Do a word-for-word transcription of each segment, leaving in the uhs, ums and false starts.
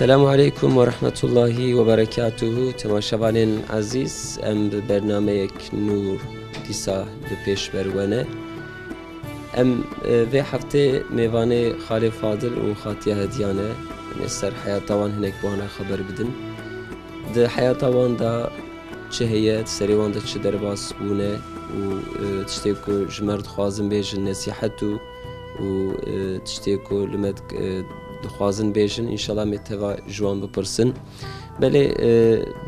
Selamu aleykum ve rahmetullahi ve berekatuhu. Temaşevanên ezîz, em bi bernameyek nû dîsa li pêş ber we ne. Em, e, vê heftê mêvanê Xalê Fadil û Xatiya Hediya ne. Em ê ser heyata wan hinek bi wana xeber bidin. Di heyata wan de çi heye, di serê wan de çi derbas bûne û, e, tiştê ku ji me re dixwazin bêjin nesîhet û, û, e, tiştê ku li me dik-, e, dixwazin bêjin, înşallah em ê teva ji wan bipirsin. Belê, e,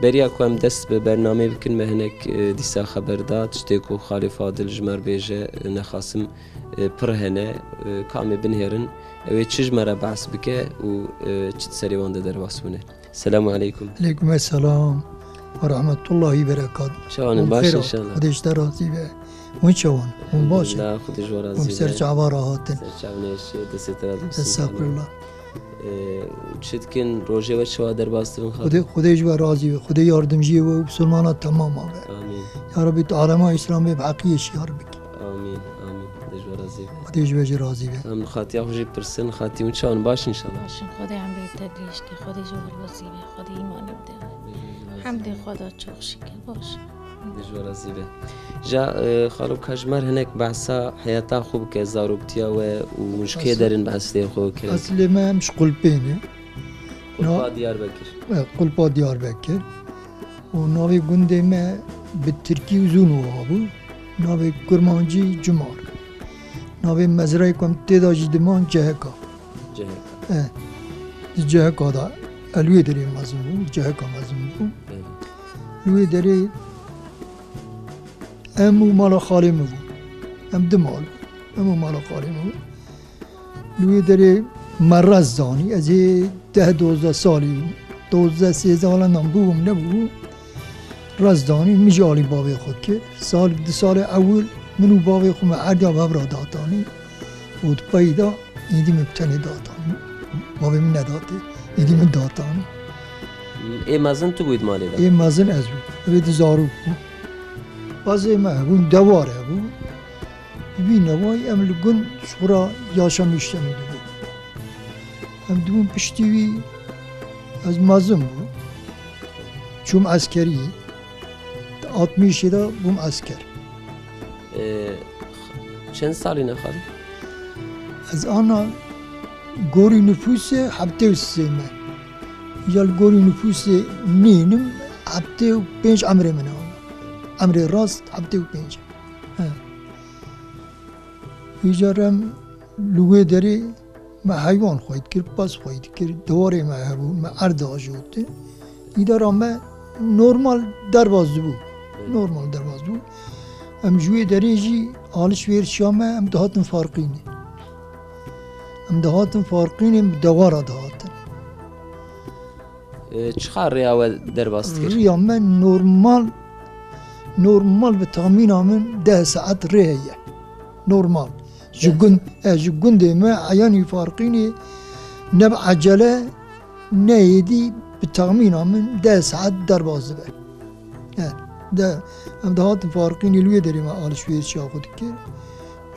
beriya ku em dest bi bernameyê bikin, me hinek, e, dîsa xeber da, tiştê ku Xalê Fadil ji me re bêje, e, nexasim, e, pir hene, e, ka em ê binihêrin, ew ê çi ji me re behs bike û, e, çi di serê wan de derbas bûne. Selamu aleykum. Aleykum esselam ve rahmetullahi berekat. Çawan in, baş inşallah. Xwedê ji te razî be. Hûn çawan? Hûn baş in? Elhamdülillah, Xwedê ji we razî be. Hûn ser çava rahat in. Ser çav neşiye, destê te razî be. Estağfurullah. Ee, çi dikin, rojê we çawa derbas dibin, Xwedê, Xwedê ji we razî be. Xwedê yardimciyê we û Musulmana temama be. Amîn. Ya Rabbi, tu alema Îslamê bi heqiyê şiyar bike. Amîn, amîn. Xwedê ji we razî be. Xwedê ji we jî razî be. Em xatiya xwe jî pirsin, xatî hûn çawan, baş inşallah. Baş in, Xwedê emrê te dirêj ke, Xwedê ji we razî be, Xwedê îmanê bide. Xwedê ji we razî be. Hemdê Xweda, çok şükür, baş. Xwedê ji we razî be. Ja, e, xalo, ka ji me re hinek behsa heyata xwe bike, zaroktiya we û hûn ji kê derin behsê xwe kirin? Eslê me em ji Qulpê ne. Qulpa Diyarbekir. E, Qulpa Diyarbekir. Û navê gundê me bi tirkî Uzunova bû. Navê kurmancî Cumar. Navê mezrayê ku em tê de jî diman Ceheka. Ceheka. E, di Ceheka de, e, li wê derê mezin bû, Ceheka mezin bû. Evet. Li wê derê em û mala xalê min bû. Em du mal bû. Em û mala xalê min bû. Li wê derê me rez danî, ez ê deh dozdeh salî bûm. Dozdeh sêzdeh wala nan bûbûm nebûbû. Rez danî, min jî alî bavê xwe kir. Sal, di salê ewil min û bavê xwe me erdiya bi hev re datanî. Û di pey de êdî min bi tenê datanî. Bavê min nedatê, êdî min datanî. Ê mezin tu bûyî di malê de? Ê mezin ez bûm. Ev ê di zarok bû. Bazê me hebûn, dewar hebû. Bi vî newayî em li gund ji xwe re yaşamîş tenê dibûn. Em dibûn piştî wî ez mezin bûm. Çûm eskeriyê. Di altmışê de bûm esker. Ee, çend salî ne xalî? Ez ana gorî nifûsê heftê û sê me. Ya li gorî nifûsê nînim heftê û pênc emrê min e ana. Emrê rast heftê û pênc. He. Îcar em li wê derê me heywan xwey dikir, pez xwey dikir, dewarê me hebû, me erd diajotin. Îdara me normal derbas dibû. Normal derbas dibû. Em ji wê derê jî alişverişa me em dihatin Farqînê. Em dihatin Farqînê, bi dewara dihatin. E, çiqa rêya we derbas dikir? Rêya me normal, normal bi tahmîna min deh saet rê heye. Normal. Ji gund, e, ji gundê me eyanî Farqînê ne bi ecele, ne êdî, bi tahmîna min deh saet derbas dibe. E, de, em dihatin Farqînê, li wê derê me alişverişa xwe dikir.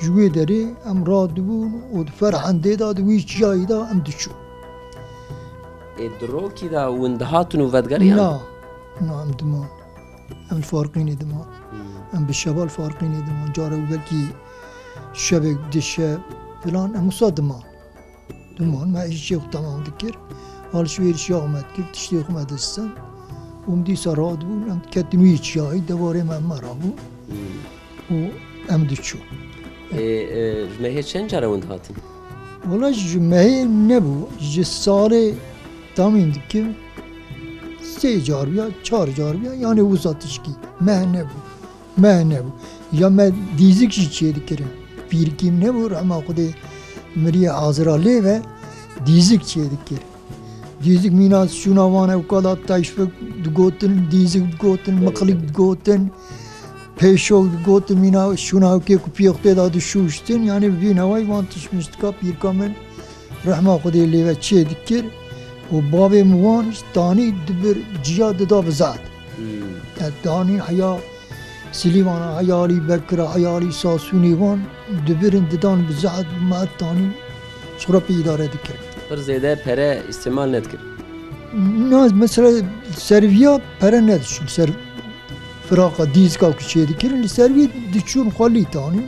Ji wê derê em radibûn û di Ferhendê de, di wî çiyayî de em diçûn. Ê, di rokî de hûn dihatin û vedigerîyan? Na, na, em diman. Em li Farqînê diman. Hmm. Em bi şeva li Farqînê diman. Carek belkî şevek, du şev filan, em wisa diman. Diman, me îşê xwe temam dikir. Alişverişa xwe me dikir, tiştê xwe me distend. Û em dîsa radibûn, em diketin wî çiyayî, dewarê me me rabû. Hmm. Û em diçûn. Ê, e, ji mehê çend cara hûn dihatin? Wela ji mehê nebû, ji salê tamîn dikim, sê car biya, çar car biya, yanê wisa tişkî. Meh nebû. Me nebû. Ya me dîzik jî çêdikirin. Pîrikî min hebû, rehma Xwedê miriye hazira lê ve, dîzik çêdikir. Dîzik mîna şûna wan ewka da teşvik digotin, dîzik digotin, miqlik digotin, pêşok digotin, mîna şûna ewkê ku piyê xwe tê da dişûştin. Yanî bi vî newayî van tişt miştika pîrika min rehma Xwedê lê ve çêdikir û bavê min wan ji tanî dibir ciya dida bi zehd. Hmm. Yani tanî heya Silîmana, heya alî Bekira, heya alî Sasûnê wan dibirin didan bi zehd bi mehet tanî ji xwe re pê îdare dikirin. Pir zêde pere îstîmal nedikir. Na, mesela serviya pere nediçûn, ser firaqa dîzka ku çêdikirin, li servî diçûn xwe lî tanîn.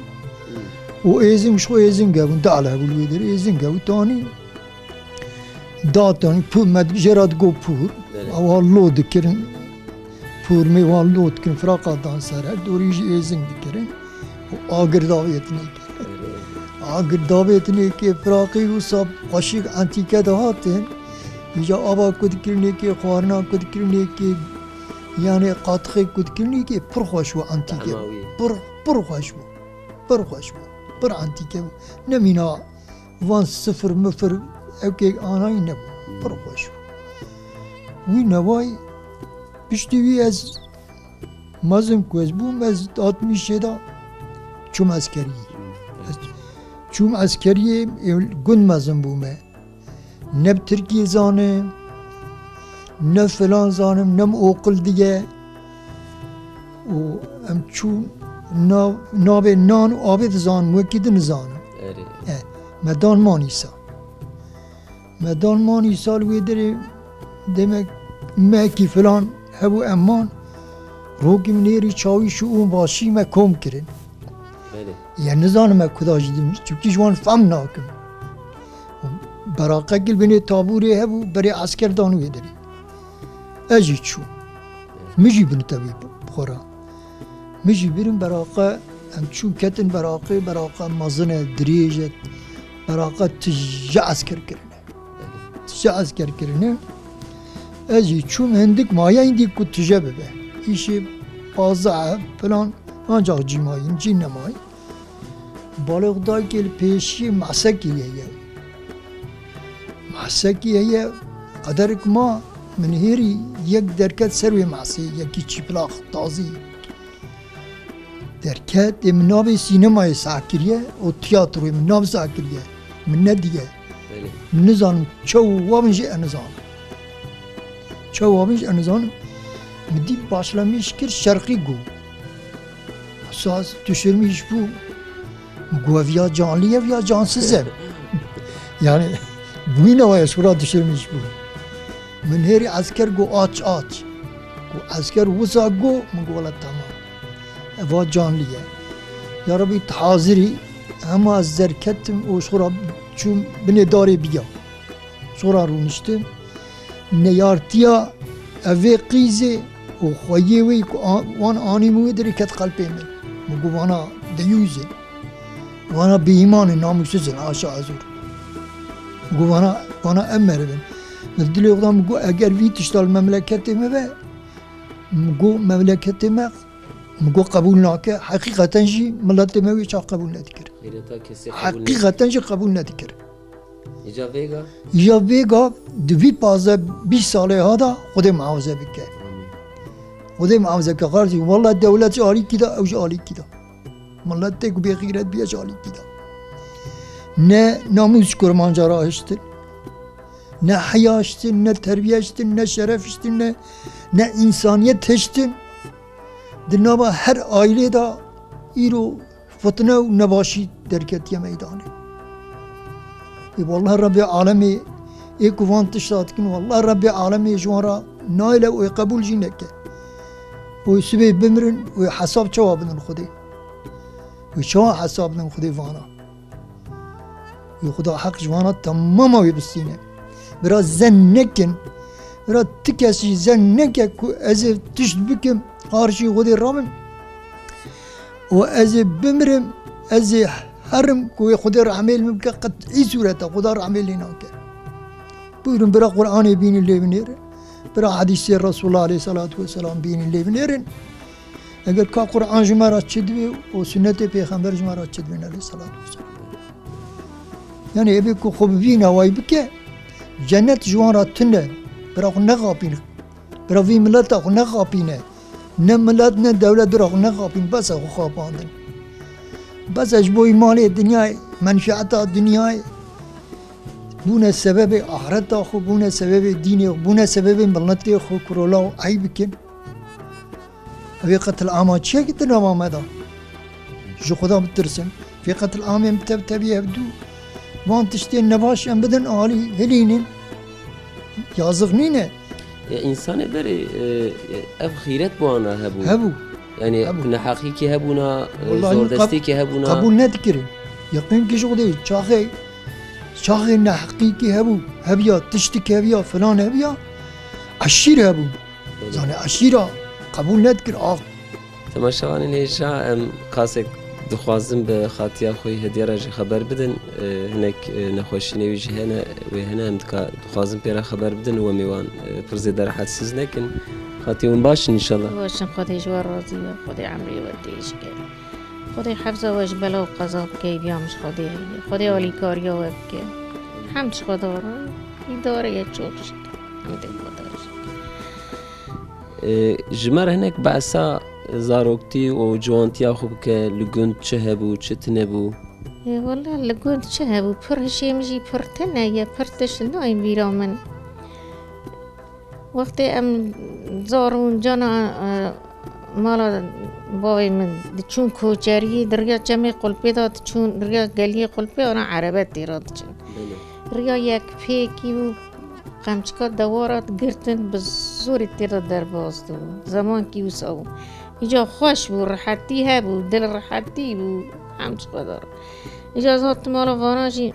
Û êzing ji xwe êzing hebûn, dal hebû li wê derê, êzing hebû tanîn. Datan pûr, me jê re digot pûr. Belê. Ew ha lo dikirin. Pûr me wan lo dikirin, firaqa dan ser her dorî jî êzing dikirin. Û agir davêtinê kir. Belê. Agir davêtinê kê firaqî wisa xweşik entîke dihatin. Îca ava ku dikirinê kê, xwarina ku dikirinê kê, yanê qatixê ku dikirinê kê, pir xweş bû entîke. Tahma wî. Pir, pir xweş bû. Pir xweş bû. Pir entîke bû. Nemîna van sifir mifir ewkê anayî nebû. Hmm. Pir xweş bû. Wî newayî piştî wî ez mezin ku ez bûm, ez altmişê de çûm eskeriyê. Hmm. Ez çûm eskeriyê, ê, gund mezin bûme. Ne bi tirkî zanim, ne filan zanim, ne min oqil dige. Û em çûn nav, navê nan û avê dizanim, wekî din nizanim. Erê. E, me dan man îsa. Me dan man îsa li wê derê, demek mekî filan hebû em man. Rokî min êrî çawîş û ûn başî me kom kirin. Belê. Ya nizanim me kuda jî dim, çimkî ji wan fam nakim. Beraqekî li binê tabûrê hebû, berê esker dan wê derê. Ez jî çûm. Min jî bin tevî xwe re. Min jî birin beraqe, em çûn ketin beraqê, beraqe mezin e, dirêj e. Beraqe tije esker kirine. Tije esker kirine. Ez jî çûm hindik maye, hindî ku tije bibe. Îşê pazdeh e, filan, ancak cî mayîn, cî nemayîn. Baloxdayekê li pêşî mesekî heye. Mesekî heye, qederek ma min hêrî yek derket ser wê mesê, yekî çîplax, tazî. Derket, ê min navê sînemayê seh kiriye û tiyatroyê min nav seh kiriye. Min nediye. Belê. Nizanim çewa bin jî ez nizanim. Çewa bin jî ez nizanim. Min dî başlamiş kir şerqî got. Saz düşürmüş bû. Min got, "Ev ya canlı ye, ya cansız e." Yani, bûyî ne waya şura düşürmüş bû. Min hêrî esker got, "Aç, aç." Got, esker wisa got, min got, "Wela tamam. Eva canlı ye." Ya Rabbi, tu hazirî, hema ez derketim û şura çûm binê darê biya. Şura rûniştim. Neyartiya evê qîzê û xweyê wê ku a-, wan anî min wê derê ket qelpê min. Min got, "Vana deyûzê. Vana bêîmanê, namûsiz in, aşa ezûr." Min got, "Vana, vana em merivin." Min dilê xwe da, min got, "Eger vî tişta li memleketê me be," min got, "memleketê me," min got, "qebûl nake." Heqîqeten jî miletê me wê çax qebûl nedikir. Xeyreta kesê qebûl nedikir. Heqîqeten jî qebûl nedikir. Îca vêga? Îca vêga di vî pazdeh bîst salê ha da Xwedê muhafaze bike. Amîn. Xwedê muhafaze bike. Xarzî, wela dewlet ji alîkî da, ew ji alîkî da. Miletê ku bêxîret bûye ji alîkî da. Ne namûs kurmanca rahiştin, ne heya hiştin, ne terbiye hiştin, ne şeref hiştin, ne, ne însaniyet hiştin. Di nava her aîlê de îro fitne û nebaşî derketiye meydanê. Ê, wallah Rebbê alemê, ê ku van tişta dikin, wallah Rebbê alemê ji wan re nayêle û ê qebûl jî neke. Û ê sibê bimirin û ê hesab çawa bidin Xwedê? Û çawa hesab bidin Xwedê vana? Wê Xuda heq ji vana temama wê bistîne. Bira zen nekin. Bira ti kes jî zen neke ku ez ê tişt bikim, qarşî Xwedê rabim. Û ez ê bimirim, ez ê herim ku wê Xwedê rehmê li min bike, qetî sûrete Xuda rehmê lê nake. Buyurun, bira Qur'anê bînin lê binêrin. Bira hedîsê Resulullah aleyhissalatu vesselam bînin lê binêrin. Eger ka Qur'an ji me re çi divê û sunnetê Pêxember ji me re çi divê aleyhissalatu vesselam. Yani ê bê ku xwe bi vî newayî bike, cennet ji wan re tune, bira xwe nexapîne, bira vî mileta xwe nexapîne, ne milet ne dewlet bira xwe nexapîne, bes e xwe xapandin. Bes e ji bo malê dinyayê, menfieta dinyayê, bûne sebebê ahireta xwe, bûne sebebê dînê xwe, bûne sebebê miletê xwe ku rola û eyb bikin. Ev ê qetil ama çiyekî di nava me de? Ji Xuda bitirsin. Vê qetil amên bi tev tevî hevdû van tiştên nebaş em bidin alî, hilînin. Yazık nîne. Ya, însanê berê, e, ev xîret bi wana hebû. Hebû. Yani, Hebû. neheqîkî hebûna, e, Wallahî zordestîkî qeb-, hebûna. qebûl nedikirin. Yaqin ki ji Xwedê çaxê, çaxê neheqîkî hebû. Hebiya, tiştik hebiya, filan hebiya. Eşîr hebû. Belê. Zanî eşîra qebûl nedikir. Ax. Temaşevanên hêja, em qasek dixwazin bi xatiya xwe yê hediya re jî xeber bidin. E, hinek, e, nexweşînê wî jî hene, wê hene em dika-, dixwazin pê re xeber bidin û em ê wan, e, pir zêde rehetsiz nekin. Xatiya hûn baş in înşallah. Baş in, Xwedê ji we razî be, Xwedê emrê we dirêj ke. Xwedê hefza we ji bela û qeza bike, hêviya min ji Xwedê heye. Xwedê alîkariya we bike. Hemd ji Xweda re, îdare ye, çok şükür. Hemdê Xweda re. E, ji me re hinek behsa zaroktî û ciwantiya xwe bike, li gund çi hebû, çi tune bû? E, wele li gund çi hebû? Pir hişê min jî pir tune ye, pir tişt nayên bîra min. Wextê em zar bûn cana, e, mala bavê min diçûn koçeriyê, di riya çemê qulpê de diçûn, di riya geliyê qulpê ana erebe têra diçûn. Belê. Riya yek pêkî û qemçika dewara digirtin, bi zorê tê de derbas dibû. Zemankî wisa bû. Îca xweş bû, rihetî hebû, dil rihetî bû, hemd ji Xweda re. Îca ez hatim mala vana jî,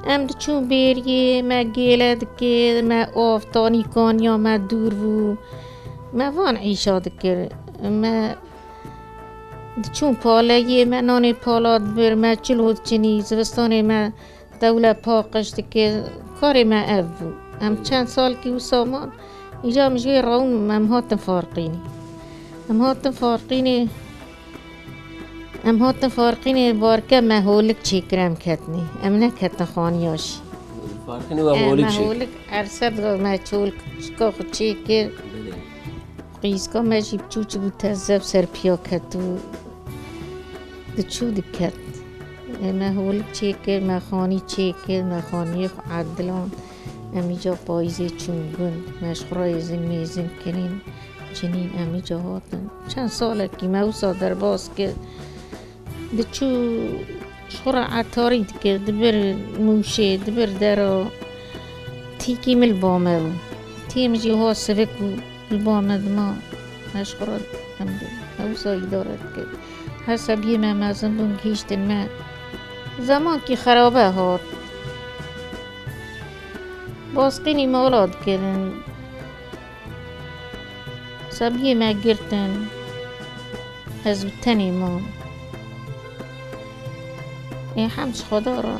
em diçûn bêriyê, me gêle dikir, me av tanî kaniya me dûr bû. Me van îşa dikir. Me diçûn paleyê, me nanê pala dibir, me çilo diçinî, zivistanê me Dewle paqij dike, karê me ev bû. Em çend salkî wisa man, îca em ji wê rewin, em hatin Farqînê. Em hatin Farqînê, em hatin Farqînê, barke me holik çêkir, em ketinê. Em neketin xaniya jî. Farqînê we E, holik me çêkir. Holik erse bi me çolka xwe çêkir. Belê. Qîzka me jî biçûçik bû, teze bi ser piya ket û diçû diket. Ê, me holik çêkir, me xanî çêkir, me xaniyê xwe ediland. Em îca payîzê çûn gund, me ji xwe re êzin mêzin kirîn, çinîn em îca hatin. Çend salekî me wisa derbas kir. Diçû ji xwe re etarî dikir, dibir mûşê, dibir dera. Tîkî min li ba me bû. Tî min jî ha sivik bû, li ba me dima. Me ji xwe re em dê. Me wisa îdare dikir. Her sebiyê me mezin bûn, gihîştin me. Zemankî xerabe hat. Baskînî mala dikirin. Sebiyê me girtin, ez bi tenê mam. Ê hem ji Xweda re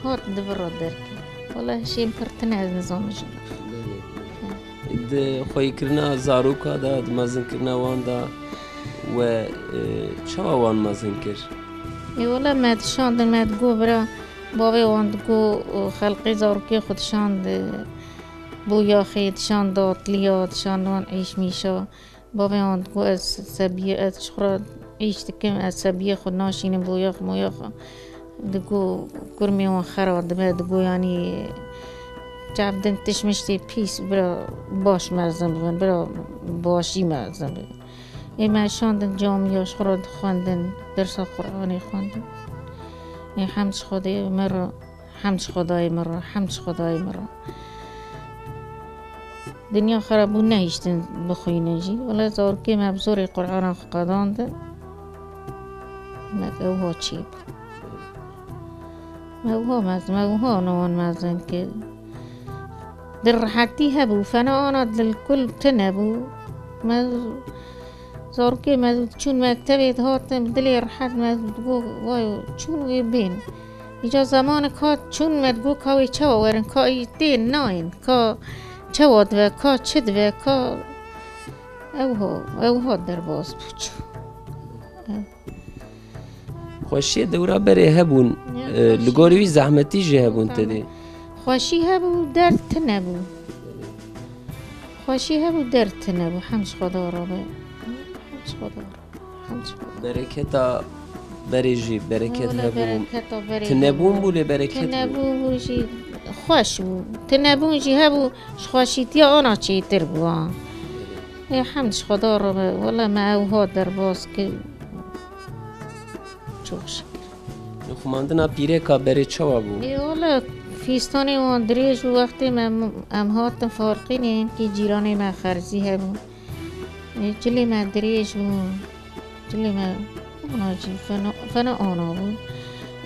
hat di vir re derkevim. Wele hişê min pir tune, ez nizanim ji Belê. Di xweyîkirina zaroka de, di mezinkirina wan de we, e, çawa wan mezin kir? Ê wele me dişandin, me digot bira bavê wan digot, e, xelqê zarokê xwe dişand, e, Boyaxê, dişand datliya, dişand wan êşmîşa. Bavê wan digot, ez sebiyê, ez ji xwe re êş dikim, ez sebiyê xwe naşînim, boyax moyax. Digot, kurmê wan xera dibe, digot, yanî çavdin tişt miştê pîs, bira baş mezin bibin, bira başî mezin bibin. Ê me şandin camiya, ji xwe re dixwendin, dersa Qur'anê xwendin. Ê hem ji Xwedê me re Hemd ji Xwedayê min re, hemd ji Xwedayê min re. Dinya xerab bû, nehiştin bixwînin jî. Wele zarokê me bi zorê Qur'ana xwe qedandin. Me ew ha çêbû. Me wiha mez-, me wiha ana wan mezin kir. Di rehetî hebû, fena ana dilkul tune bû. Me Zarokê me çûn mektebê dihatin, bi dilê rehet me digot, vay, çûn wê bên. Îca zemanek hat çûn me digot, ka wê çawa werin, ka î tên nayên, ka çawa dibe, ka çi dibe, ka ew ha, ew ha derbas bû çû. Xweşiyê dewra berê hebûn, Ya, e, li xweşî. gorî wî zehmetî jî hebûn Zehmet. tedê. Xweşî hebû, derd tune bû. Xweşî hebû, derd tune bû. Hem ji Xweda re be. Hem ji Xweda re. Hem ji Xweda. Bereketa berê jî, bereket Wele hebû. bereketa berê Tunebûn hebû. bû lê bereket bû. Tunebûn bû jî xweş bû. Tunebûn jî hebû, ji xweşîtiya ana çêtir bû ha. Ê, hem ji Xweda re be. Wele me ew ha derbas kir. Çok şükür. Nixumandina pîreka berê çawa bû? Ê, wele Pîstanê wan dirêj bû, wextê me, em hatin Farqînê, hinkî cîranê me Xerzî hebû. Ê, cilê me dirêj bû, cilê me ana jî fena, fena ana bû.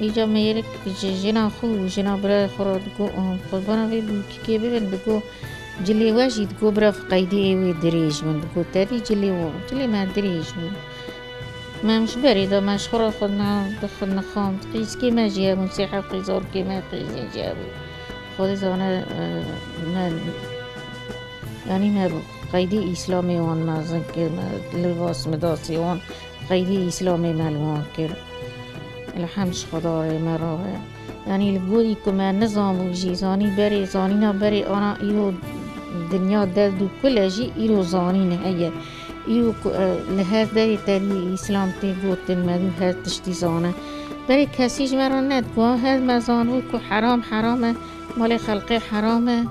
Îca mêrik ji jina xwe û jina birayê xwe re digot, "Qurbana vê bûkikê bibin," digot, "cilê we jî," digot, "bira qeydê ê wê dirêj bin," digot, "tevî cilê wan, cilê me dirêj bû." Me em ji berê de me ji xwe re xwe na-, dixwin nixand. Qîzkê me jî hebûn, sê heft qîzorkê me qîzên jî hebû. Xwedê zane, e, me, yanî me qeydê Îslamê wan mezin kir, me libas midasê wan qeydê Îslamê me li wan kir. Elhem ji Xweda rê me rabe. Yanî li gorî ku me nizanbû jî, zanî berê, zanîna berê ana îro dinya derd û kul e jî îro zanîn heye. Îro ku, e, li her derê tevî Îslam tê gotin, me dû her tiştî zane. Berê kesî ji me re nedigot, her me zanibû ku heram heram e, malê xelkê heram e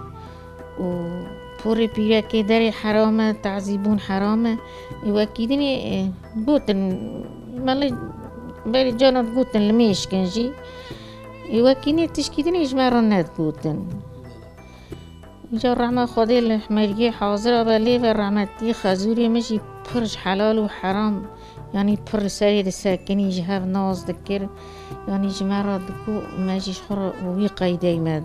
û porê pîrekê derê heram e, tazîbûn heram e. Ê wekî dinê, e, gotin, belê berê cana digotin li mêşkin jî. Ê wekî nê tişkî dinê ji me re nedigotin. Îca rehma Xwedê li mergê hazira be, lê ve rehmetî xezûrê min jî pir ji helal û heram, yanî pir li serê disekinî, ji hev nas dikir. Yanî ji me re digot, me jî ji xwe re wî qeydeyê me,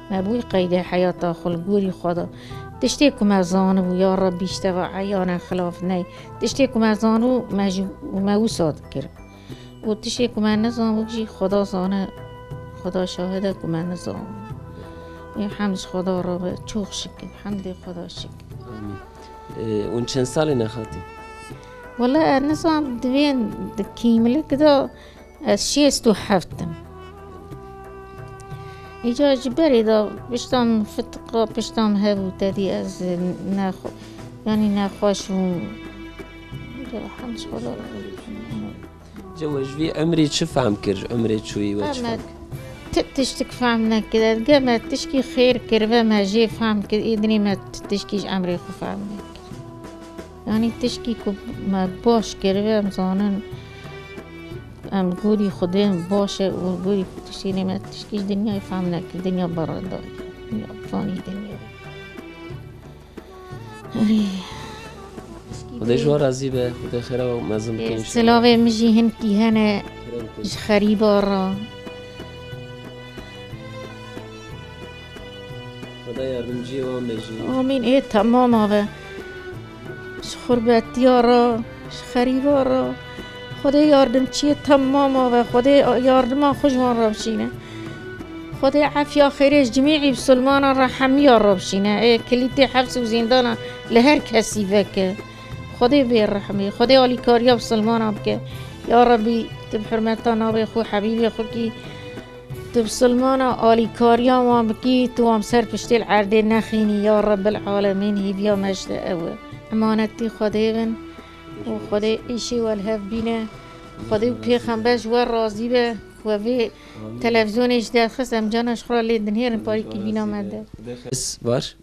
me bi wî qeydê heyata xwe li gorî xwe de. Tiştê ku me zanibû, ya Rebbî, ji te ve eyane xilaf ney. Tiştê ku me zanibû, me ji, me wisa dikir. Û tiştê ku me nizanibû jî Xweda zane, Xweda şahid e ku me nizanibû. Ê hemd ji Xweda re be, çok şükür, hemdê Xweda şükür. Amîn. Ee, hûn çend salî ne xaltî? Wele ez nizam, divên di kîmlik de ez şêst û heft im. Îca ji berê de pişta min fitiqa, pişta min hebû, tedî ez nexwe-, yanî nexweş bûm. Îca hemd ji Xweda re. Ca we ji vî emrê çi fehm kir? Emrê çûyî we çi fehm kir? Ti tiştik fehm nekir. Ger me tişkî xêr kir ve me jê fehm kir. Ê dinê me ti tişkî ji emrê xwe fehm nekir. Yanî tişkî ku me baş kir ve em zanin, em gorî Xwedê baş e û gorî tiştê nê me tişkî ji dinyayê fehm nekir. Dinya bereda ye. Dinya fanî dinya. Xwedê ji we razî be, Xwedê xêra we mezin bike, Ê, înşallah. Silavê min jî hinkî hene ji xerîba re. Xweda yardimciyê wan be jî. Amîn. Ê, temama be. Ji xurbetiya re, ji xerîba re. Xwedê yardimçiyê temama be. Xwedê yardima xwe ji wan re bişîne. Xwedê efiya xêrê ji cimî Bisilmana re hemiya re bişîne. Ê, kilîtê hefs û zîndana li her kesî veke. Xwedê bê rehmê. Xwedê alîkariya Bisilmana bike. Ya Rebbî, tu bi hurmeta navê xwe, Hebîbê xwe kî, tu Bisilmana alîkariya wan bikî, tu wan ser piştê li erdê nexînî. Ya Rebbil Alemîn, hîviya me ji te ew e. Emanetî Xwedê bin û Xwedê îşê we li hev bîne. Xwedê û Pêxember ji we razî be. We vê televîzyonê ji derxist, em cana ji xwe re lê dinêrin, parîkî bîna me de. Var.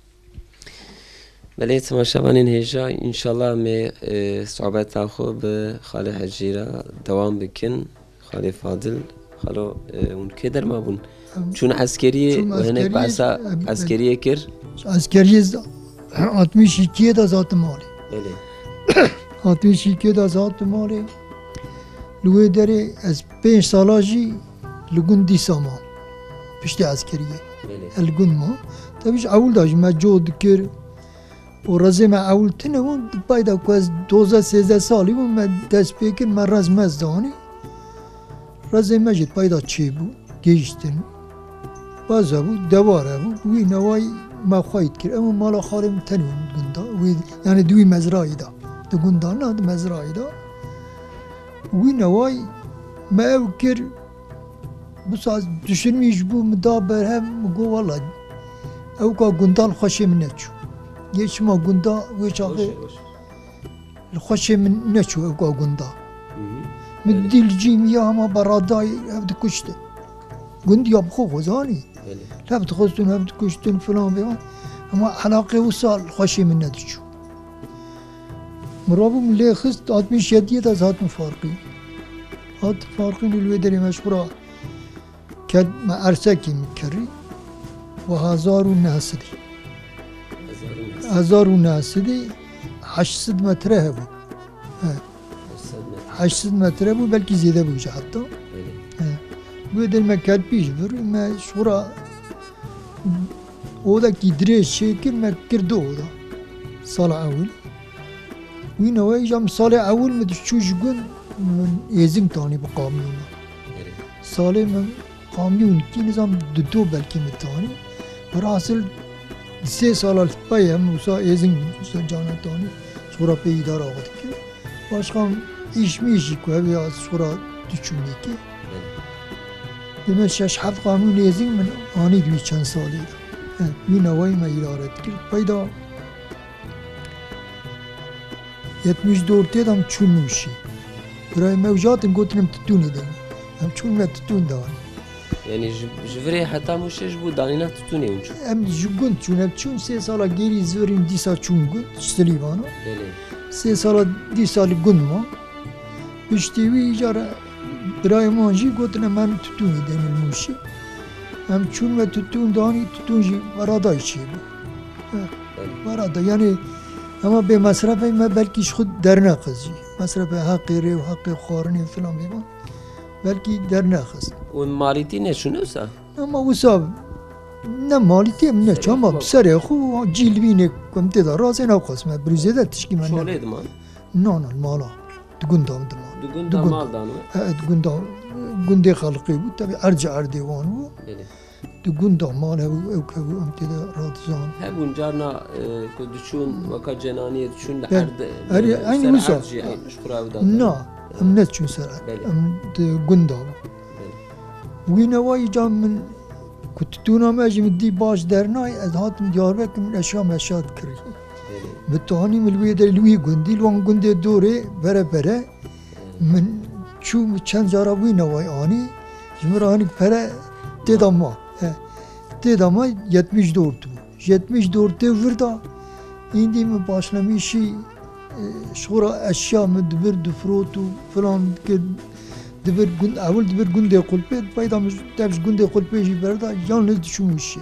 Belê, temaşevanên hêja, înşallah em ê, e, sohbeta xwe bi Xalê Hecî re dewam bikin. Xalê Fadil, xalo, e, hûn kê derma bûn? Em çûn eskeriyê, çûn û hinek eskeriyê, behsa em, em eskeriyê kir? Eskeriyê z-, altmış iki de zatim malê. Belê. Altmış iki de zatim malê. Li wê derê ez pênc sala jî li gund dîsa mam. Piştî eskeriyê. Belê. Ez li gund mam. Tevî ji ewil de jî me cot dikir. Û rezê me ewil tune bûn. Di pey de ku ez dozdeh sêzdeh salî bûm, me dest pê kir, me rez me zanî. Rezê me jî di pey de çêbû. Gihîştin. Baza bû, dewar hebû. Wî newayî me xweyî dikir. Ew mala xalê min tenê bûn gunda. Wî, yanî di wî mezrayî de. Di gunda na, di mezrayî de. Wî newayî me ew kir, wisa dişirmî ji bo min da berhev, min got, "Wela, ewka gunda li xweşê min neçû." Yê çima gunda wê çaxê Baş e, baş e. Li xweşê min neçû ewka gunda. Hı hı. Min Belê. Dî li cî min ya hema beradayî hev dikuştin. Gundiya bi xwe xwe zanî. Belê. Hev dixwestin, hev dikuştin filan bêvan. Hema elaqê wisa li xweşê min nediçû. Min rabû min lê xist, altmış yediyê de ez hatim Farqîn. Hat Farqîn li wê derê me ji xwe re Ket me ersekî min kirî, we hezar û neh sedî. Hezar û neh sedî. Hezar û neh sedî, heşt sed metre hebû. He. Heşt sed metre. Heşt sed metre bû, belkî zêde bû jî heta. Belê. He. Wê derê me ket pî ji vir, me ji xwe re odekî dirêj çêkir, me kir du oda. Sala ewil. Wî neweyî jî em salê ewil min diçû ji gund, min êzing tanî bi kamyona. Erê. Salê min kamyon kî nizam du do belkî min tanî. Welhasil sê sala li pey em wisa êzing cana tanî. Ji xwe re pê îdara xwe dikir. Başka îş mîş jî ku hevî ya ji xwe re diçû nêkê. Belê. Deme şeş heft kamyon êzing min anî di wî çend salî de. He, wî neweyî me îdare dikir. Peyda yetmiş dörtê de em çûn Mûşê. Birayê me ew jî hatin gotin em titûnê de ne. Em çûn me titûn danî. Yanî ji, ji virê heta Mûşê ji bo danîna titûnê hûn çûn? Em ji gund çûn, em çûn sê sala gêrî zivirîn dîsa çûn gund, ji Silîvana. Belê. Sê sala dîsa li gund ma. Piştî wî îcar birayê wan jî gotin em herin titûnê denin li Mûşê. Em çûn me titûn danî, titûn jî beradayî çêbû. He, berada, yanî hema bê mesrefê me belkî ji xwe dernexist jî. Mesrefê heqê rê û heqê xwarinê filan bêvan. Belkî dernexist. Û malîtî neçûn wisa? Ama wisa ne malîtî em ne çama bi serê xwe cîlvînê ku em tê de razê newqas me birû zêde tişkî me ne. Çolê diman? Na, na, li mala. Di gunda min diman. Di gunda mal dan we? He, di gunda, gundê xelqê bû. Tevî erdce erdê wan bû. Belê. Di gunda mal hebû, ew kevû em tê de radizan. Hebûn carna, e, ku diçûn weka cenaniyê diçûn li erd, erê, li eynî ser wisa erd jî, eyn, ji xwe re ew datan. Na, em neçûn ser erd. Belê. Em di gunda bû. Belê. Wî newayî ca min ku titûna me ji min dî baş dernayê, ez hatim Diyarbekir, min eşya meşya dikirî. Belê. Bi tanî min li wê derê li wî gundî, li wan gundê dorê bere bere. Min çû, min çend cara wî newayî anî, ji min re hinek pere tê de ma. He. Tê de ma yetmiş dört bû. Yetmiş dörtê vir de îndî min başlemîşî, e, ji xwe re eşya min dibir difirot û filan dikir, dibir gund, ewil dibir gundê Qulpê, peyda min dev ji gundê Qulpê jî berda, yalnız diçûm Mûşê.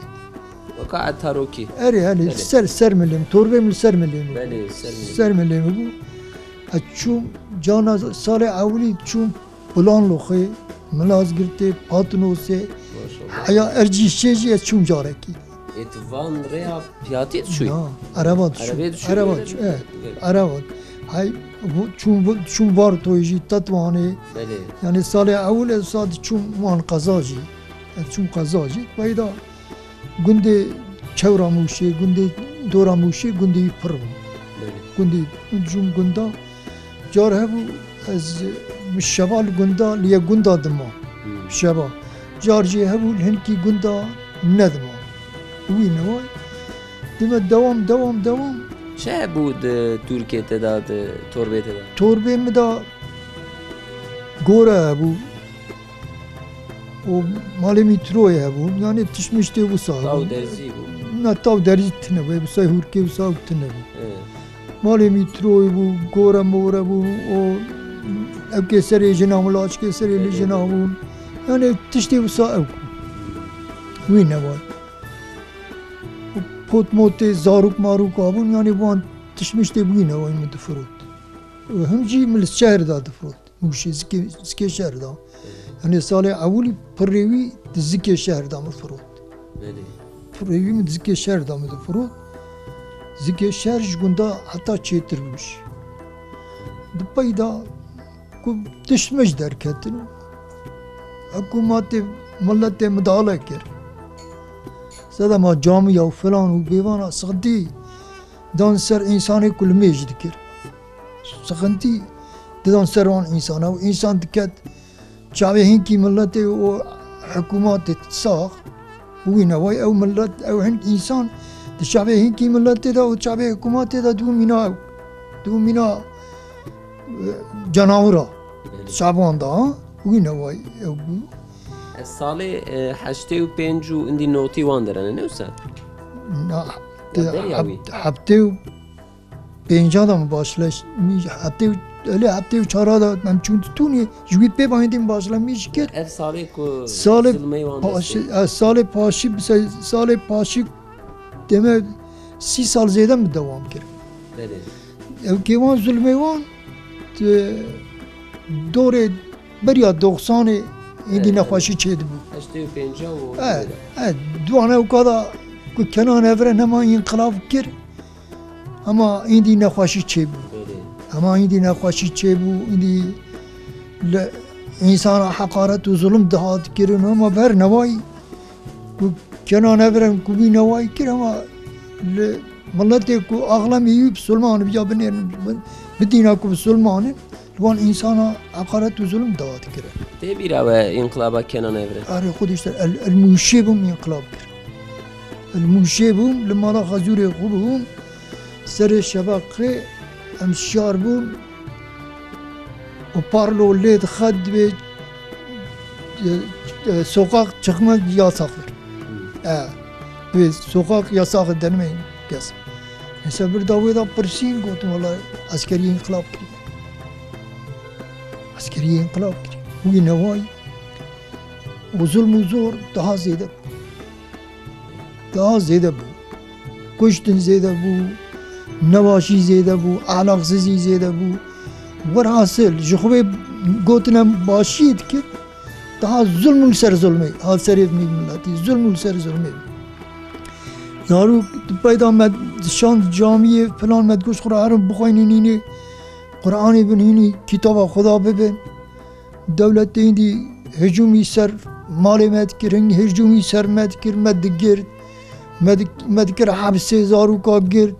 Weka etarokî. Erê, erê, belê, ser, ser milê min, torbê min li ser milê min bû. Belê, ser milê. Ser milê min bû. Ez çûm cana salê ewilî çûm Bulanloxê, Milazgirtê, Patnosê, maşallah, heya Ercîşê jî ez çûm carekî. Ê tu van rêya piyatî diçûyî? Na, ereba diçûm. Erebê diçûyî, ereba diçûm, e, ereba. Hey, çûm, çûm Vartoyê jî, Tetwanê. Belê. Yanî salê ewil ez sa diçûm wan qeza jî. Ez çûm qeza jî. Peyda gundê Çewra Mûşê, gundê Dora Mûşê, gundê wî pir bû. Belê. Gundê, çûm gunda. Car hebû ez bi şeva li gunda, li yek gunda dima. Hmm. Şeva. Car jî hebû li hinkî gunda nedima. Wî neway. Dime dewam, dewam, dewam. Çi hebû di Tirkiyê te de, di torbê te de? Torbê min de gore hebû. û malê mîtroyê hebûn, yanî tişt miştê wisa hebûn. Taw derzî bû. Na, taw derzî tune bû, wisa hûrkê wisa ew tune bû. Ê. Malê mîtroyê bû, gore more bû, û ew kê serê jina min, laçkê serê li jina bûn. Ê, ê, ê. Yanî tiştê wisa ew. Wî neway. Û potmotê, zarok marok abûn, yanî wan tişt miştê bi wî neway min difirot. Û him jî min li şehir da difirot. Mûşê zikê, zikê şer da. Yanî salê ewilî pirê wî di zikê şer da min firot. Belê. Pirê wî min di zikê şer da min difirot. Zikê şer ji gunda heta çêtir bû jî. Di pey da ku tişt min ji derketin, hikûmetê, miletê midale kir. Sedema camiya û filan û bêvana sixtî dan ser însanê ku limêj dikir. Sixintî didan ser wan însana û însan diket çavê hinkî miletê û hikûmatê sax û wî neway ew milet, ew hink însan di çavê hinkî miletê de û çavê hikûmatê de dibû mîna ew. Dibû mîna, e, canawira. Belê. Çavan da, ha? Wî neway ew bû. Ez salê, e, heştê û pênc û indî notî wan derene, ne wisa? Na, ya derya wî? Heftê û pênca da min başleş, min heftê û Elê heftê û çara de em çûn Tûnê, ji wî pê ve hêdî min başlamîş kir. Ev salê ku Salê zilmê wan paşî, destê. e, salê paşî, bi se-, salê paşî deme sî sal zêde min dewam kir. Belê. Ew kê wan zilmê wan, e, dorê beriya doxsanê hêdî E, nexweşî çêdibû. Heştê û pênca û E, e, duane ewka da ku Kenan Evren hema înqilab kir, hema hêdî nexweşî çêbû. Belê. Hema hêdî nexweşî çêbû, hêdî li însana heqaret û zulm dihat kirin, hema ber newayî ku Kenan Evren ku bî newayî kir, hema li miletê ku axlemê wî bisilman in, ya binêrin, bi, bi dîna ku bisilman in, li wan însana heqaret û zulm dihat kirin. Tê bîra we înqilaba Kenan Evren? Erê xwe diştir, el, el Mûşê bûm înqilab kir. El Mûşê bûm, li mala xezûrê xwe bûm, serê şeveqê em şiyar bûn û parlo lê dixe dibê, e, e, sokak çıkma yasaktır. Hmm. E, dibê sokak yasaktır, denemeyî kes. Neyse bir da wê da pirsîn, gotin, "Wela eskeriyê înqilab kirî." Eskeriyê înqilab kirî. Wî newayî. Û zulm û zor daha zêde bû. Daha zêde bû. Kuştin zêde bû, nebaşî zêde bû, ahlaksizî zêde bû. Werhasil, ji xwe bê gotine başiyê dikir, daha zulm û li ser zulmê, ha serê vî miletî, zulm û li ser zulmê. Zarok di peyda me dişand camiyê filan, me digoşt xwe re herin bixweynin hînî Quranê bin, hînî kitaba Xuda bibin. Dewletê hîndî hicûmî ser malê me dikir, hînî hicûmî ser me dikir, me digirt, me dik-, me dikir hepsê, zaroka girt.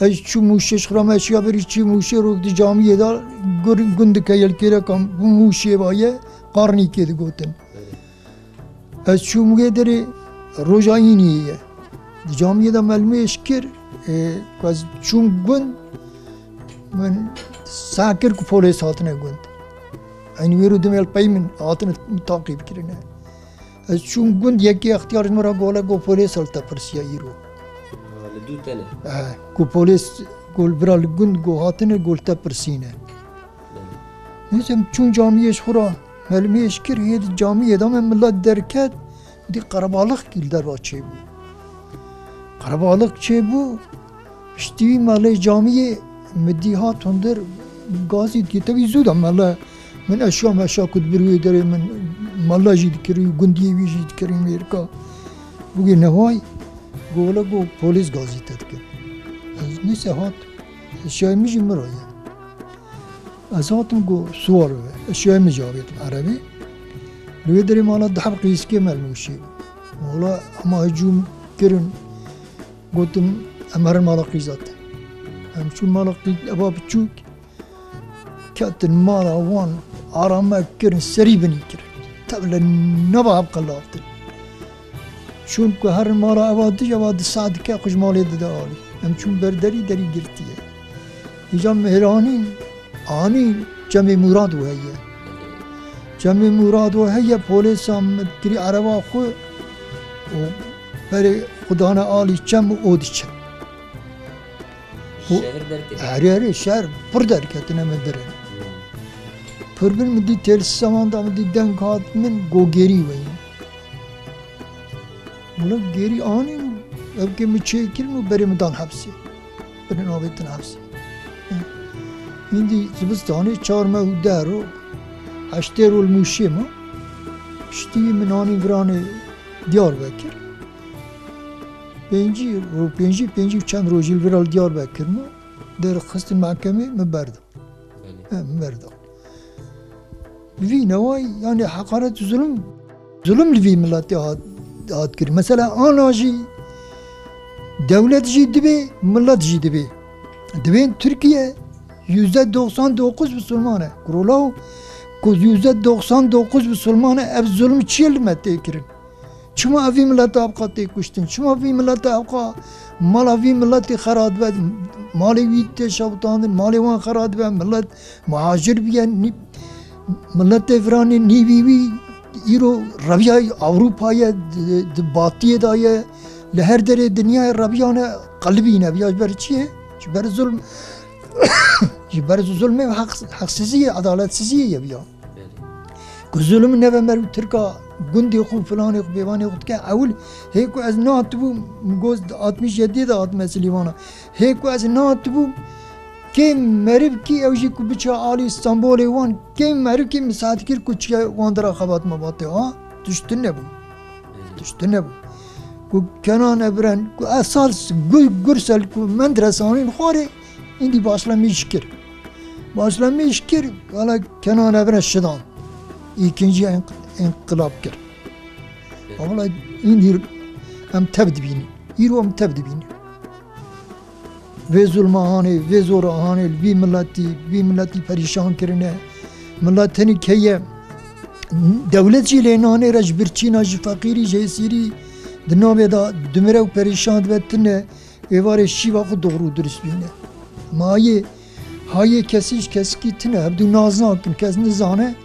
Ez çû Mûşê, ji xwe re me şiya berî çî Mûşê, rok di camiyê de gur-, gundike yelkêreka bi Mûşê ve ye, Qarnîkê digotin. Ez çûm wê derê, roja îniyê ye. Di camiyê de me limêj kir, e, ku ez çûm gund, min seh kir ku polês hatine gund. Eynî wê ro demê li pey min hatine min taqîb kirine. Ez çûm gund, yekê extiyar ji min re gole, got, "Polês li te pirsiya îro." Ha, li dû tene. Eh, ku polês, got, "Bira li gund, got, hatine, got, li te pirsîne." Belê. Neyse, em çûn camiyê ji xwe re. Me limêj kir, hê di camiyê de me milet derket, dî qerebalixkî li derva çêbû. Qerebalix çêbû, piştî wî me lê camiyê min dî hat hundir gazî dikir. Tevî zû de mele, min eşya meşya ku dibir wê derê min mele jî dikir û gundiyê wî jî dikir û mêrika. Bûgê neway, gole got polîs gazî te dikin. Ez nîse hat, eşyayê min jî min re ye. Ez hatim ku siwar bibe. Eşyayê min jî avêtin erebî. Li wê derê mala di heb qîzikê me li Mûşê. Wala hema hicûm kirin, gotin, "Em herin mala qîza te." Em çûn mala qîz, eva biçûk, ketin mala wan, arame kirin, serî binî kirin. Tev li nava heb qelavtin. Çûn ku herin mala eva dij, eva di saet dike xwe ji malê dide alî. Em çûn ber derî, derî girtiye. Îca mêr anîn, anîn Çemê Mûrad we heye. Çemê Mûrad we heye, polêsan min kirî ereba xwe û berê xwe dane alî çem û o diçe. Û Şehir derketine. Erê, erê, şehir pir derketine min birin. Hmm. Pir bin min dî têlsiza wan da, min dî deng hat min, got gêrî we yî. Wilo gêrî anîn, ev kê min çêkirin û berê min dan hepsê. Birin avêtin hepsê. Hîndî zivistanê çar meh û deh roj, heştê roj li Mûşê ma. Piştî min anîn viranê Diyarbekir. Pêncî roj, pêncî, pêncî û çend rojî li vira li Diyarbekir ma. Derxistin mehkemê, min berda. Belê. He, min berda. Bi vî newayî, yanî heqaret û zulm, zulm li vî miletê hat, hat kirin. Mesela ana jî, dewlet jî dibê, milet jî dibê. Dibên Tirkiye yüzde doksan dokuz Musulman e. Kurolaw ku yüzde doksan dokuz Musulman e, ev zulm çi ye li me tê kirin? Çima evî mileta evqa tê kuştin? Çima vî mileta evqa mala vî miletê xera dibe, malê wî tê şewitandin, malê wan xera dibe, milet muhacir biye, nî-, miletê viranê nîvî wî îro reviyayê Ewropa ye, di, di batiyê de ye, li her derê dinyayê reviyane qelibîne, viya ji ber çi ye? Ji ber zulm. Berz zulmê ve heq-, heqsiziyê, edaletsiziyê ye ya. Ku zulm nebe mer û Tirka gundê xwe, filanê xwe, bêvanê xwe dike. Ewil hê ku ez nehatibûm, min got altmış yedi de hatime Silîvana. Hê ku ez nehatibûm, kêm meriv kî ew jî ku biçe alî Stenbolê wan, kêm meriv kî min saet kir ku çiye wan dira xebat mebatê ha, tişt tune bû. Tişt tune bû. Ku Kenan Evren, ku esas Gu-, Gursel ku Menderes anîn xwarê, îndî başlamîş kir. Başlamîş kir, wala Kenan Evren şidan. Îkinci enq-, enqilab kir. Wala îndî em tev dibînin. Îro em tev dibînin. Vê zulma hanê, vê zora hanê, li vî miletî, vî miletî perîşan kirine. Milet tenî keye, dewlet jî lê nanê re ji birçîna, ji feqîrî, ji êsîrî di navê de dimire û perîşan dibe tine, êvarê şîva xwe doğru û dirist bîne. Ma hayê, hayê kesî ji kesikî tine, hevdû naz nakin, kes nizane,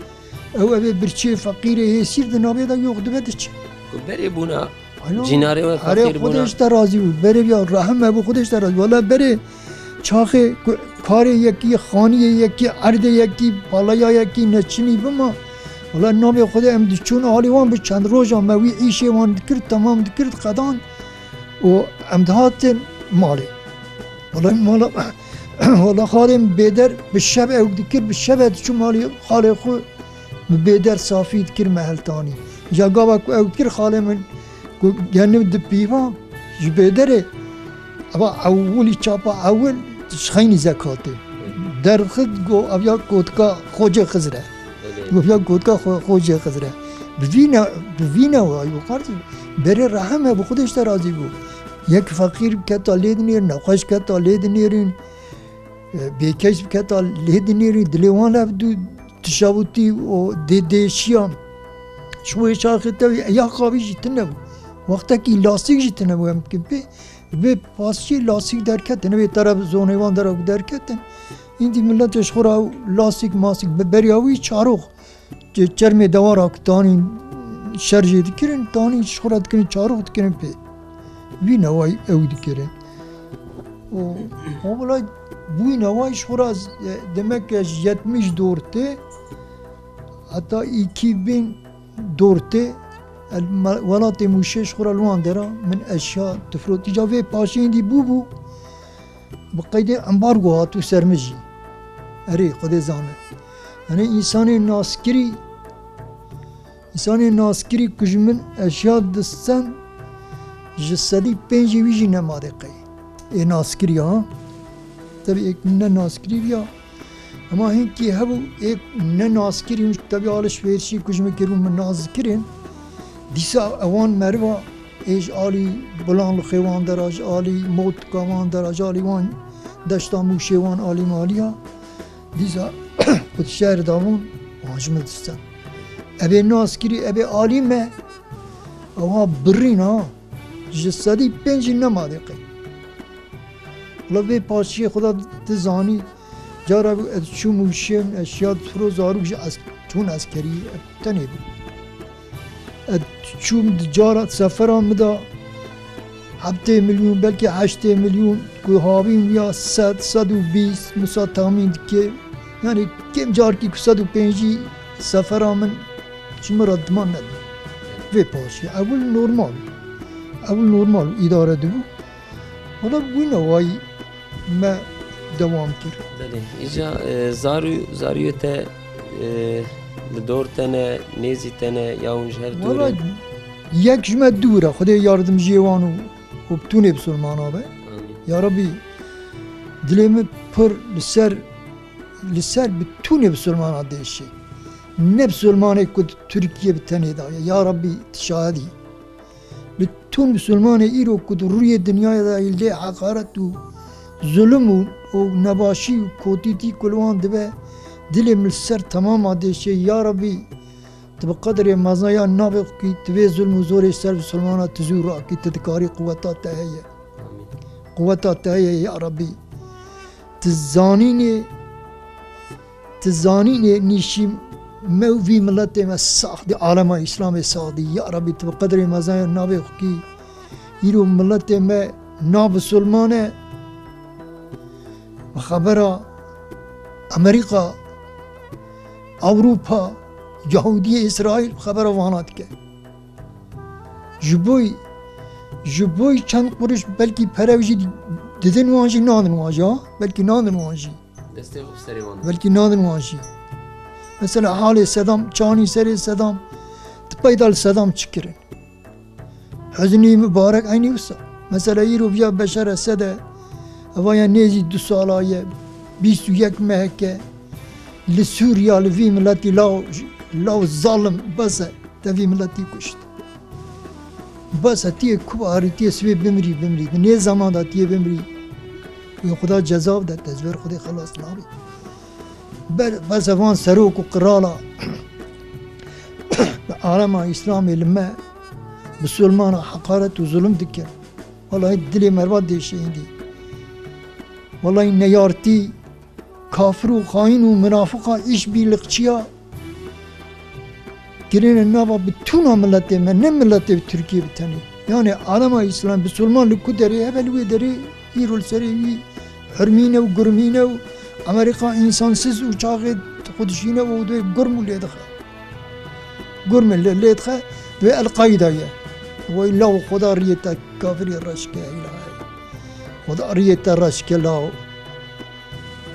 ew evê birçiyê feqîrê êsîr di navê de yox dibe diçe. Ku berê bûna Alo. Cînarê we Erê, feqîr Xwedê bûna. Ji te razî bû. Berê ya rehim hebû, Xwedê ji te razî bû. Wela berê çaxê ku karê yekî, xaniyê yekî, erdê yekî, balaya yekî neçinî bima. Wela navê Xwedê em diçûn alî wan bi çend roja me wî îşê wan dikir, temam dikir, diqedan û em dihatin malê. Wela mala, wela xalê min bêder bi şev ew dikir, bi şev e diçû malê xalê xwe. Min bêder safî dikir, me heltanî. Ja gava ku ew dikir, xalê min ku genim di pîva ji bêderê, eva ewilî çapa ewil ji xeynî zekatê. Derxist go ev ya kotika Xocê Xizir e. Go ev ya kotika Xo-, Xocê Xizir e. Bi vî ne-, bi vî newayî û qartî berê rehim e, bi Xwedê ji te razî bû. Yek feqîr keta lê dinêrin, nexweş keta lê dinêrin. E, bêkeş biketa lê dinêrî, dilê wan lev dû tişavûtî û dê-, dêşiya. Ji bo çaxê tevî ya xavî jî tune bû. Wextekî lasîk jî tune bû, em dikin pê. Vê pasçî lasîk derketin, vê teref zonê wan dera ku derketin. Îndî miletê ji xwe re ew lasîk masîk bi beriya wî çarox. Çermê dewara ku tanîn şerjê dikirin, tanîn ji xwe re dikirin çarox dikirin pê. Vî newayî ew dikirin. Û, û wela bûyî newayî ji xwe re, e, demek ke ji yetmiş dor tê, heta iki bin dor tê, el-, me-, welatê Mûşê ji xwe re li wan dera min eşya difrot. Îca vê paşê hindî bûbû, bi qeydê embargo hatû ser min jî. Erê, Xwedê zane. Yanî însanê naskirî, însanê naskirî ku ji min eşya distend, ji sedî pêncî wî jî nema de qey. Ê naskirî ha. Tevî êk ne naskirî viya. Ema hinkî hebû êk ne naskirî, tevî alişverişî ku ji min kiribû min nas dikirin. Dîsa ewan meriva ê ji alî Bulanlixê wan dera, ji alî Motika wan dera, ji alî wan deşta Mûşê wan alî maliya. Dîsa ku di şehir de bûn, wan ji min distend. Ebê naskirî, ebê alî me, ewa birîn ha, ji sedî pêncî nema de qey. Wela vê paşiyê xwe de tu zanî, cara bû ez çûm û şêm, ez şiya difro zarok ji ez çûn eskerî, ez tenê bûm. Ez çûm di cara sefera min de heftê milyon, belkî heştê milyon, ku havîn ya sed, sed û bîst, misa tahmîn dike. Yanî kêm carkî ku sed û pêncî sefera min ji min re diman nebû. Vê paşê, ewil normal. Ewil normal û îdare dibû. Wala wî newayî me dewam kir. Belê. Îca, e, zarû, zarûyê te, e, li dor te ne, nêzî te ne, ya hûn ji hev dûr in? Wala yek ji me dûr e, Xwedê yardimciyê wan û, û bitûnê bisilmana be. Amîn. Ya Rebî, dilê min pir li ser, li ser bitûnê bisilmana dêşê. Ne bisilmanê ku di Tirkiye bi tenê daye. Ya Rebî, tu şahid î. Li tûn misilmanê îro ku di rûyê dinyayê de lê heqaret û zulm û, û nebaşî û kotîtî ku li wan dibe, dilê min li ser temama dêşê, ya Rebî, tu bi qedrê mezaya navê xwe kî, tu vê zulm û zorê ser misilmana tu zû rakî, tu dikarî, quweta te heye. Quweta te heye, ya Rebî. Tu zanînê, tu zanînê nîşî me û vî miletê me sax dî, alema Îslamê sax dî. Ya Rebî, tu bi qedrê mezaya navê xwe kî, îro miletê me na bisilman e. Bi xebera Amerîka, Ewropa, Yahûdiyê, Îsraîl xebera vana dike. Ji bo, ji bo çend quruş belkî pere jî didin wan jî nadin wan jî, ha? Belkî nadin wan jî. Destê xwe bi serê wan. Belkî nadin wan jî. Mesela halê Sedam, çanî serê Sedam, tu peyda li Sedam çi kirin? Huznî Mibarek eynî wisa. Mesela îro viya Beşar Esed e, eva ya nêzî du sala ye, bîst û yek meheke li Sûriya, li vî miletî law, law zalim bes e, te vî miletî kuşt. Bes e, tiyê kubarî, tiyê sibê bimrî, bimrî. Di nê zeman de tiyê bimrî. Wê Xuda ceza bide, te ji ber Xwedê xelas nabî. Ber, bes e van serok û qirala bi alema Îslamê li me, Misilmana heqaret û zulm dikin. Wellahî dilê merva dêşe hîndî. Wellahî neyartî, kafir û xayîn û minafiqa îşbîrlikçiya kirine nava bitûna miletê me, ne miletê Tirkiyê bi tenê. Yani alema Îslam, Misilman li ku derê hebe, li wê derê îro li serê wî hurmîne û gurmîne û Amerîka însansiz û çaxê xwe dişîne û dê gurm û lê dixe. Gurmê lê, lê dixe, dê El-Qaîda ye. Wey law, Xuda riyê te kafirî reş ke, îlahî. Xuda riyê te reş ke law.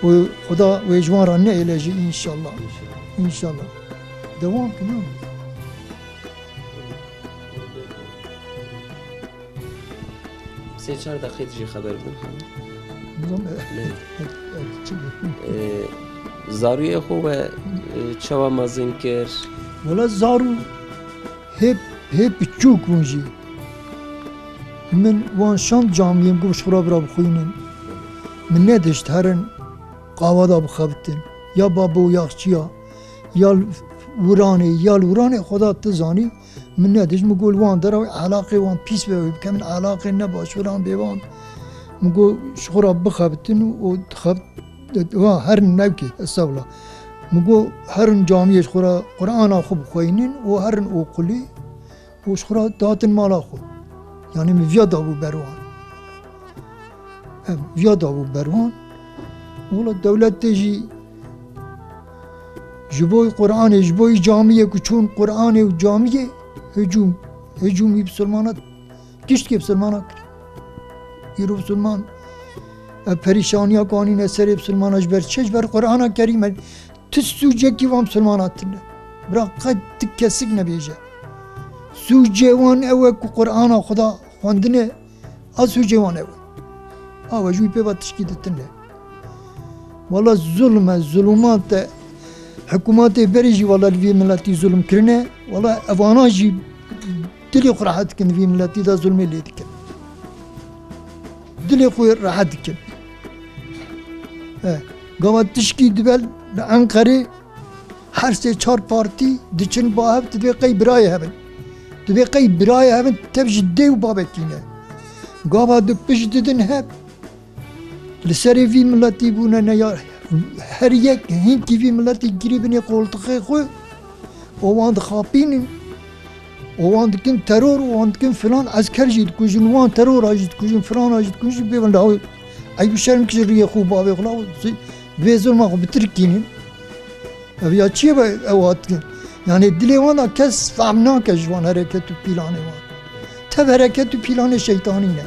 Û Xuda wê ji wan re neêle jî, înşallah. Înşallah. Înşallah. Dewam ki, ne? Sê çar deqê dijî xeber bidin, ha? Nizam, e, Ne? e, e, çi? E, zarûyê xwe we, e, çawa mezin kir? Wala zarû hê, hê piçûk bûn jî. Min wan şand camiyê, min got, "Ji xwe re bira bixwînin." Min nedişt herin qawa da bixebitin. Ya babo yaxçiya, ya li wiranê, ya li wiranê, Xweda tu zanî. Min nedişt, min got, "Wan dera wê elaqê wan pîs be, wê bike min elaqê ne baş, wiran bêvan." Min got, "Ji xwe re bixebitin û dixebit-, wa herin newkê, estexfirullah." Min got, "Herin camiyê ji xwe re Qur'ana xwe bixweynin û herin oqulê." û ji xwe re datin mala xwe. Yanî min viya dabû ber wan. Em viya dabû ber wan. Wela dewletê jî ji bo Qur'anê, ji bo camiyê ku çûn Qur'anê û camiyê hicûm, hicûmî bisilmana, giştkê bisilmana kir. Îro bisilman, ev perîşaniya ku anîne serê bisilmana ji ber çi? Ji ber Qur'ana Kerîm e. Tu sûcekî van bisilmana tune. Bira qet tu kesik nebêje. Sûcê wan ew e ku Qur'ana Xuda xwendine, a sûcê wan ew e. Awe ji wî pê ve tişkî di tune. Wala zulm e, zulûmat e. Hikûmetê berê jî wala li vî miletî zulm kirine. Wala evana jî dilê xwe rehet dikin, vî miletî de zulmê lê dikin. Dilê xwe rehet dikin. He, gava tişkî dibe li Enqerê her sê çar partî diçin ba hev, divê qey birayê hev in. Divê qey birayê hev in, tev ji dê û babekî ne. Gava di pişt didin hev. Li serê vî miletî bûne ne ya her yek hinkî vî miletî girî binê qoltixê xwe û wan dixapînin û wan dikin teror û wan dikin filan, esker jî dikujin, wan terora jî dikujin, filana jî dikujin, bêvin lawê. Eyb û şerm ki ji riyê xwe û bavê xwe law, vê zulma xwe bitirkînin. Ev ya çi ye be ew hatiye? Yanî dilê wan da kes fehm nake ji wan hereket û pîlanê wan. Tev hereket û pîlanê şeytanî ne.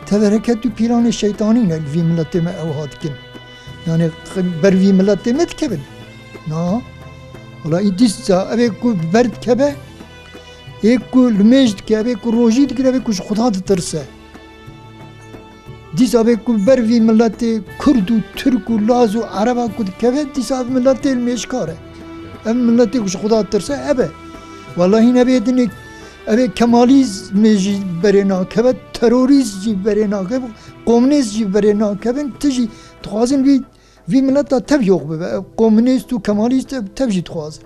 Tev hereket û pîlanê şeytanî ne li vî miletê me ew hatikin. Yanî ber vî miletê me dikevin. Na. Wala î dîsa evê ku ber dikeve, ê ku limêj dike, evê ku rojî dikire, evê ku ji Xuda ditirse. Dîsa vê ku ber vî miletê Kurd û Tirk û Laz û Ereba ku dikeve, dîsa ev miletê limêjkar e. Ev miletê ku ji Xuda tirse, ev e. Wellahî nebê dinê, ev ê Kemalîzmê jî berê nakeve, terorîst jî berê nakeve, komunîst jî berê nakevin, tu jî dixwazin vî Vî mileta tev yox bibe. Ev komunîst û kemalîst ev tev jî dixwazin.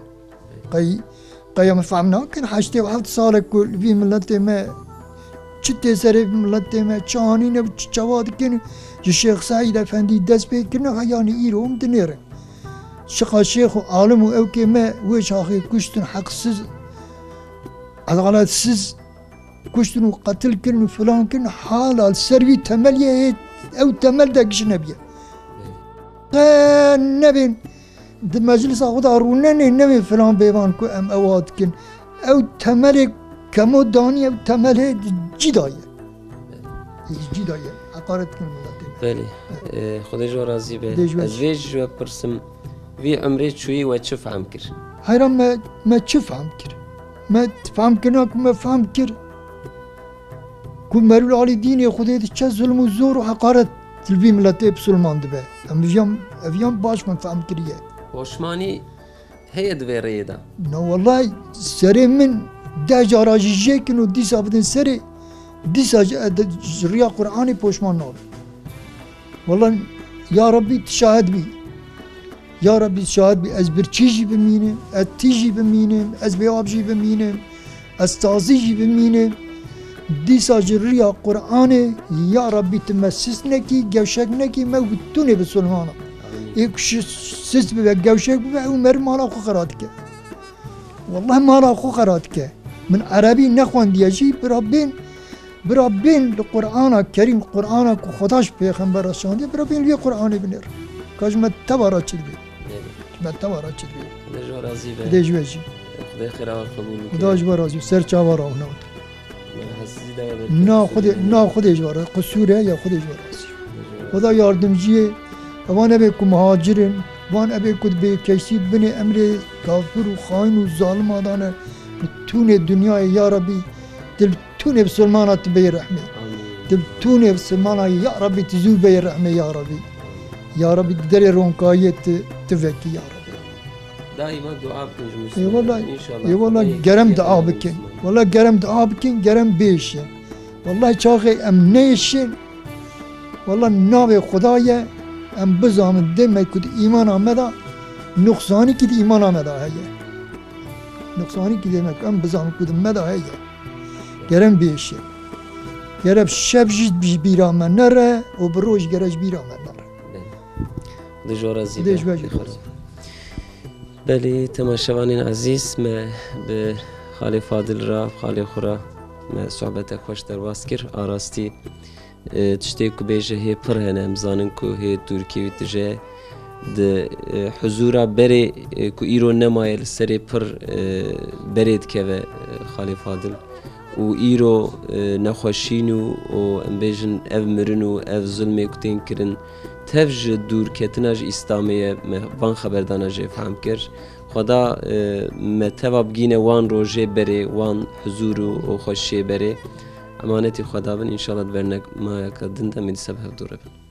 Qey, qey em fehm nakin, heştê û heft sal e ku li vî miletê me çi tê serê miletê me, çi anîne û çi çawa dikin, ji Şêx Seîd Efendî dest pê kirine, heyanî îro hûn dinêrin. Çiqa şêx û alim û ewkê me wê çaxê kuştin heqsiz, edaletsiz, kuştin û qetil kirin û filan kirin, hala li ser vî temeliyê hê-, ew temel de giş nebiye. qe nebên di meclisa xwe de rûnenê, nebên filan bêvan ku em ewa dikin. Ew temelê kemo danî, ew temelê cî da ye. Cî da ye. Heqaret dikin miletê me. Belê. E, Xwedê ji we razî be. Xwedê ji we Ez jî. vê jî ji we pirsim, vî emrê çûyî we çi fehm kir? Heyran me, me çi fehm kir? Me fehm kirina ku me fehm kir ku merûl alî dînê Xwedê diçe zulm û zor û heqaret li vî miletê bisilman dibe. Em viyan, ev yan baş min fehm kiriye. Poşmanî heye di vê rêyê de? Na wellahî serê min deh cara jî jêkin û dîsa bidin serê, dîsa ji, ji riya Qur'anê poşman nabim. Wellahî ya Rabbî tu şahid bî. Ya Rabbî şahid bî, ez birçî jî bimînim, ez tî jî bimînim, ez bêav jî bimînim, ez sazî jî bimînim. Dîsa ji riya Qur'anê, ya Rabbî tu me sist nekî, gewşek nekî, me û tûnê bisilmana. Ê ku şi-, sist bibe, gewşek bibe, ew meriv mala xwe xera dike. Welleh mala xwe xera dike. Min erebî nexwendiye jî, bira bên, bira bên li Qur'ana Kerîm, Qur'ana ku Xweda ji Pêxembera şandiye, bira bên li wê Qur'anê binêr. Ka ji me teva re çi dibê? Belê. Ji me teva re çi dibê? Xwedê ji we razî be. Xwedê ji we jî. Xwedê xêra we qebûl bike. Xweda ji we razî be. Ser çava re hûn Na Xwedê, na Xwedê ji we re, qisûr e ya Xwedê ji we razî. Xweda yardimciyê evan ebe ku muhacir in, van ebe ku di bêkeşî binê emrê kafir û xayin û zalima dane, li tûnê dinyayê ya Rebî, di li tûnê bisilmana tu bê rehmê. Amîn. Di li tûnê bisilmana ya Rebî tu zû bê rehmê ya Rebî. Ya Rebî di derê ronkayiyê tu, tu vekî ya Rebî. Daîma dua bikin ji Ê, Müslüman. Wellahî, İnşallah ê, wellahî, Xwedê gerem yê dua bikin. Müslüman. Wellahî, gerem dua bikin, gerem bêşin. Wellahî, çaxê em nêşin, wellahî, navê Xweda ye, em bizanin dê me ku di îmana me de, nuqsanîkî di îmana me de heye. Nuqsanîkî dê me ku em bizanin ku di me de heye. Gerem bêşin. Gerek şev jî ji bîra me nere û bi roj gerek ji bîra me nere. Belê. Di jora zî Di be, jora zî di be. Xwedê. Belê, temaşevanên ezîz, me bi Xalê Fadil re, xalê xwe re me sohbetek xweş derbas kir. A rastî, e, tiştê ku bêje hê pir hene, em zanin ku hê dûrkê wî tije di, e, huzûra berê, e, ku îro nemaye li serê pir, e, berê dikeve, e, Xalê Fadil. Û îro, e, nexweşî nû û em bêjin ev mirin û ev zulmê ku tên kirin, tev ji dûrketina ji Îslamê ye, me van xeberdana jê fehm kir. Xweda, e, me teva bigîne wan rojê berê, wan huzûr û, û xweşiyê berê. Emanetî Xweda bin, înşallah di bernameyeke din de em ê dîsa bi hev dû re bin.